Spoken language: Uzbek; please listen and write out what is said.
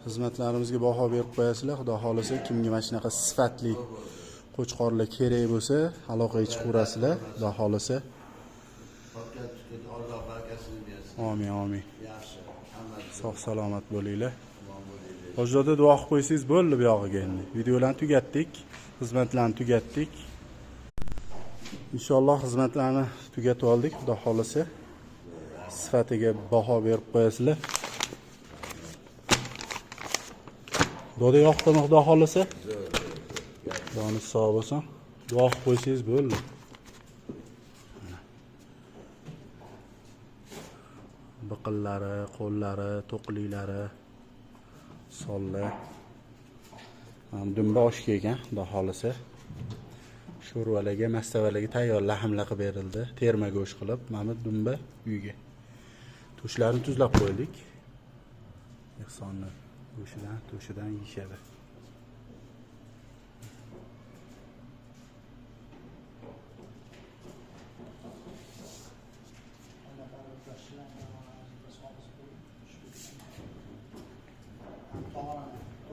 Xizmatlarimizga baho berib qo'yasizlar. Xudo xolasa kimga mana shunaqa sifatli qo'chqorlar kerak bo'lsa, aloqaga chiqaverasizlar. Xudo xolasa. Amin, amin. Sog' salomat bo'linglar. Hojzoda duo qilib qo'ysangiz bo'ldi bu yog'iga endi. Videolarni tugatdik, xizmatlarni tugatdik. Inshaalloh xizmatlarni tugatib oldik, Xudo xolasa. Sifatiga baho berib qo'yasizlar. Doda yoqdimi Xudo xolasa? Joni sog' bo'lsin. Duo qilib qo'ysangiz bo'ldi. Biqinlari, qo'llari, to'qliklari, sonlar. Dumba oshga ekan, Xudo xolasa. Sho'rvalarga, mastavalarga tayyor lahmlar qilib berildi. Terma go'sht qilib, mana dumba uyga. To'shlarini tuzlab qo'ydik. Ehsonni go'shidan, to'shidan yeyishadi.